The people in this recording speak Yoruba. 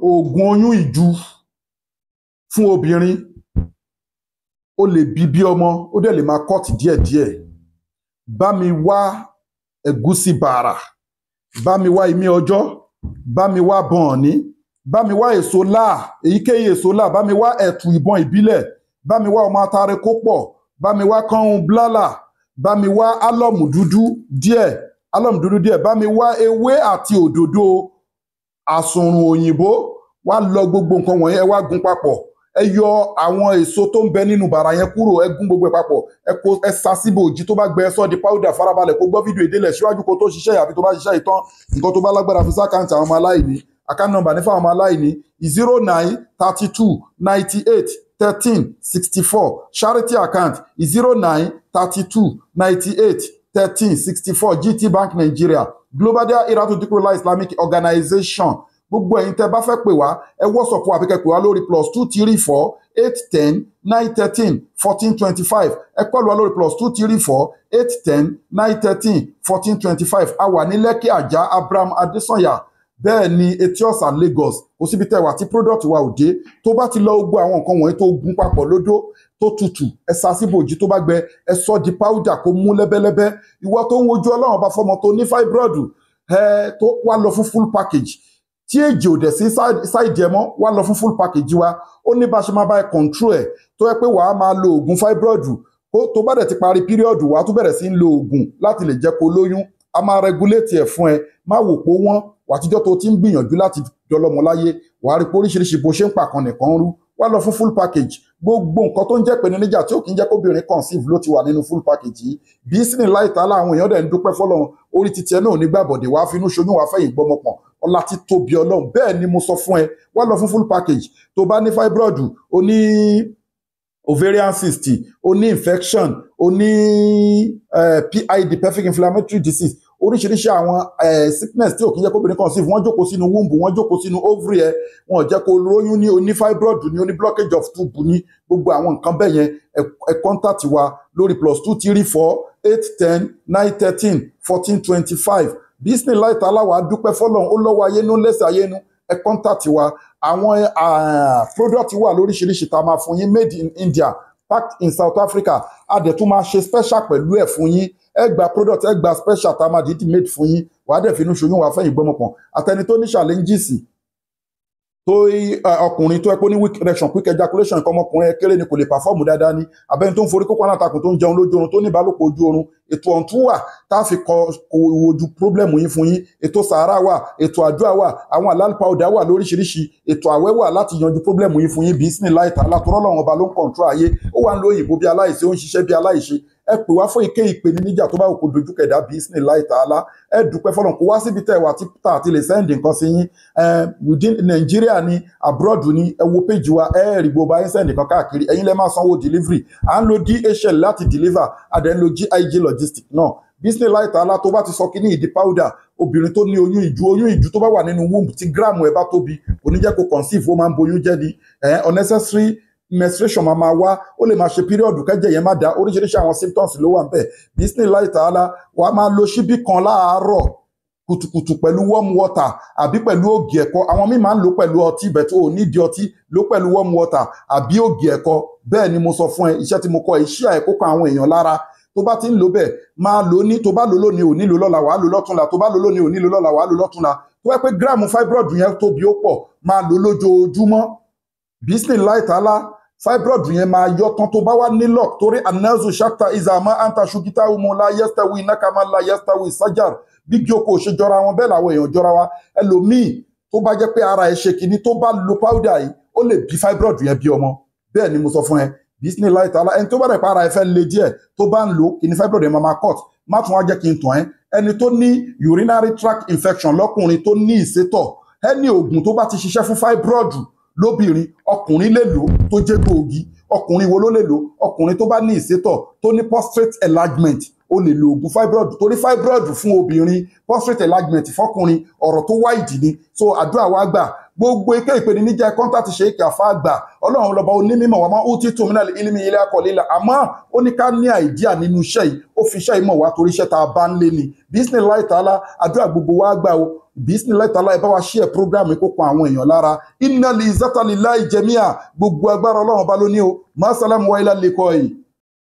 Oògùn oyún ìju fún obìnrin, ó lè bí bí ọmọ, ó dẹ̀ lè máa cut díẹ̀díẹ̀. Bá mi wá ẹ̀gúsí bàrà, bá mi wá imí ọjọ́, bá mi wá bọ̀ọ̀ní, bá mi wá èso láà, èyíkéyìí èso láà, bá mi wá ẹ̀tù ìbọn ìbílẹ̀, bá mi wá ọmọ atare kó pọ̀, bá mi wá kọ́hún blálà, bá mi wá álọ̀mù dúdú díẹ̀, álọ̀mù dúdú díẹ̀, bá mi wá ewé àti òdòdó àsùnrùn òyìnbó. Wá lọ gbogbo nǹkan wọ̀nyẹn, ẹ wá gún papọ̀. Ẹ yọ àwọn èso tó ń bẹ nínú bàrà yẹn kúrò, ẹ gún gbogbo ẹ papọ̀, ẹ kó ẹ sa síbòjì, tó bá gbẹ, ẹ sọ di powder. Farabalẹ̀ kó gbọ́ fídíò ìdílẹ̀ síwájú kó tó ṣiṣẹ́, àbí tó bá ṣiṣẹ́ ìtàn, nǹkan tó bá lágbára, fi sí account àwọn ọmọ aláìní. Account number ní fáwọn ọmọ aláìní: 0932981364. Charity account: 0932981364, GT Bank Nigeria, Global Dahiratu Dhikrlahi Islamic Organization. Gbogbo ẹ̀yin tẹ́ bá fẹ́ pè wá, ẹ WhatsApp àbí kẹ́ pè wá lórí +2348109131425. Ẹ call wá lórí +2348109131425. A wà ní Lẹ́kì, Àjà, Abraham Adesanya, bẹ́ẹ̀ ni Etí Ọ̀sà, Lagos. Kò síbi tẹ́ wà tí product wa ò dé. Tó bá ti lọ gbogbo àwọn nǹkan wọ̀nyí, tó gún papọ̀ lódó tó tutù, ẹ sá síbòjì, tó bá gbẹ, ẹ sọ di powder kó mú lẹ́bẹ́lẹ́bẹ́. Ìwọ tó ń wojú Ọlọ́run bá fọmọ, tó ní fibroid, ẹ tó wá lọ fún full package, tí èjì ò dẹ̀ sí side ẹ mọ́, wá lọ fún full package wa. Ó ní bá ṣe máa bá ẹ control ẹ̀, tó yẹ pé wàá máa lo oògùn fibroid, tó bá dẹ̀ ti parí period, wàá tún bẹ̀rẹ̀ sí ń lo oògùn láti lè jẹ́ kó lóyún. A máa regulate ẹ̀ fún ẹ. Má wò pé wọ́n wà tíjọ́ tó ti ń gbìyànjú láti dọlọ́mọ láyé, wàá rí pé oríṣiríṣi bó ṣe ń pàkan nìkan rú. Wá lọ fún full package. Gbogbo nǹkan tó ń jẹ́ ìpèníjà tí ò kí ń jẹ́ kóbìnrin conceive ló ti wà nínú full package yìí. Bí sínú láì tá láwọn èèyàn dẹ̀ ń dúpẹ́ fọlọ́run. Orí titi ẹ náà ò ní gbàbọ̀dẹ̀, wàá finú ṣoyún, wàá fẹ̀yìn gbọmọpọ̀n. Ọlá tí tóbi Ọlọ́run, bẹ́ẹ̀ ni mo sọ fún ẹ. Wá lọ fún full package. Tó bá ní fibroid, o ní ovarian cyst, o ní infection, o ní PID, pelvic inflammatory disease, oríṣiríṣi àwọn sickness tí ò kí ń jẹ́ kóbìnrin conceive, wọ́n jókòó sínú womb, wọ́n jókòó sínú ovary ẹ, wọ́n ò jẹ́ kó lóyún ní, o ní fibroid ní, o ní blockage of tube ní, gbogbo àwọn nǹkan bẹ́ẹ̀ yẹn, ẹ contact wa lórí +2348109131425. Bismillahi ta'ala, wàá dúpẹ́ fọlọ́run. Ó lọ́wọ́ ayé nú, lẹ́sẹ̀ ayé nú. Ẹ contact wa. Àwọn product wà lóríṣiríṣi tá a máa fún yín, made in India, packed in South Africa. A dẹ̀ tún máa ṣe special pẹ̀lú ẹ̀ fún yín. Ẹ gba product, ẹ gba special tá a máa dídì made fún yín. Wàá dẹ̀ finú ṣoyún, wàá fẹ̀yìn gbọ́mọpọ̀n. Àtẹni tó ní challenges tó ọkùnrin tó ẹ pé ní weak erection, quick ejaculation, nǹkan ọmọkùnrin ẹ kéré ni, kò lè perform dáadáa ni, abẹ́ni tó ń forí kókó alátakùn, tó ń jẹun lójú oorun, tó ní ìbálòpọ̀ ojú oorun, ètò ọ̀tún wà tá a fi kọ ojú problem yín fún yín. Ètò sàárà wà, ètò àdúrà wà, àwọn halal powder wà lóríṣiríṣi, ètò àwẹ̀ wà láti yanjú problem yín fún yín. Bí sínú láì tààlà tó rọ́lọ́run ọba ló ń control ayé. Ó wà ń lo òyìnbó bí aláìṣe, ó ń ṣiṣẹ́ bí aláìṣe. Ẹ pè wá fún ike ìpèníjà tó bá wù kó dojú kẹ̀dá. Bí sínú láì tààlà, ẹ dúpẹ́ fọlọ́n. Kó wá síbi tẹ́ wà tí tá àti lè send nǹkan sí yín within Nàìjíríà ní, abroad ní, ẹ wo page wa, ẹ rí gbogbo ayé send nǹkan káàkiri. Ẹ̀yin lẹ máa sanwó delivery. À ń lo DHL láti deliver, a dẹ̀ ń lo GIG Logistics náà. Bismillahi ta'ala, tó bá ti sọ kíní ìdí powder, obìnrin tó ní oyún ìju, oyún ìju tó bá wà nínú womb, tí gram ẹ bá tóbi, kò ní jẹ́ kó conceive, ó máa ń boyún jẹ́ ni. Unnecessary menstruation máa máa wá, ó lè máa ṣe period kẹ́jẹ̀ yẹn má dá, oríṣiríṣi àwọn symptoms ló wà ń bẹ̀. Bismillahi ta'ala, wàá máa lo ṣíbí kan láàárọ̀ kùtùkùtù pẹ̀lú warm water àbí pẹ̀lú ògì ẹ̀kọ. Àwọn míì máa ń lò pẹ̀lú ọtí bẹ̀, tó ò nídìí ọtí, lò pẹ̀lú warm water àbí ògì ẹ̀kọ. Bẹ́ẹ̀ ni mo sọ fún ẹ. Iṣẹ́ tí mo kọ, iṣẹ́ àìkó kan àwọn èèyàn lára. Tó bá ti ń lò bẹ́ẹ̀, máa lò ní, tó bá lò lónìí, ò ní lò lọ́la, wàá lò lọ́túnla. Tó bá lò lónìí, ò ní lò lọ́la, wàá lò lọ́túnla. Tó bá pé gram fibroid yẹn tóbi, ó pọ̀, máa lò lójoojúmọ́. Bismillahi ta'ala, fibroid yẹn máa yọ tán. Tó bá wá ní luck, torí anazu shakta izama anta shukita umu la yastawi nakama la yastawi sajar, bí kí o kò ṣe jọra wọn, bẹ́ẹ̀ làwọn èèyàn jọra wa. Ẹlòmíì tó bá jẹ́ pé ara ẹ̀ ṣe kínní, tó bá lo powder yìí, ó lè bí fibroid yẹn bí ọmọ. Bẹ́ẹ̀ ni mo sọ fún ẹ. Bismillahi ta'ala, ẹni tó bá dẹ̀ pa ara ẹ̀ fẹ́ le díẹ̀, tó bá ń lò kínní, fibroid yẹn máa cut. Má tún wá jẹ́ kí n tàn ẹ́. Ẹni tó ní urinary tract infection lọ́kùnrin, tó ní ìsétọ̀, ẹni oògùn tó bá ti ṣiṣẹ́ fún fibroid lóbìnrin, ọkùnrin lè lò tó jẹ́ gbòógì. Ọkùnrin wo ló lè lò? Ọkùnrin tó bá ní ìsétọ̀, tó ní prostate enlargement, O lè lo oògùn fibroid, torí fibroid fún obìnrin, prostate enlargement fọkùnrin, ọ̀rọ̀ tó wá ìdí ni. So àdúrà wa gbà. Gbogbo ike ìpèníjà, contact Sheikh Afa Àgbà. Ọlọ́run lọ́ba onímọ̀ wa máa ó tí tòmínà ilmi ilé akọ̀lélà, àmọ́ ó ní ká ní idea nínú iṣẹ́ yìí. Ó fi iṣẹ́ yìí mọ̀ wá torí iṣẹ́ tá a bá ń lé ni. Bismillahi ta'ala, àdúrà gbogbo wa gbà o. Bismillahi ta'ala, ẹ bá wa share program kó kan àwọn èèyàn lára. Inna li zata lillahi jami'a, gbogbo agbára Ọlọ́run bá ló ní o. Masalamu wa ila liqai.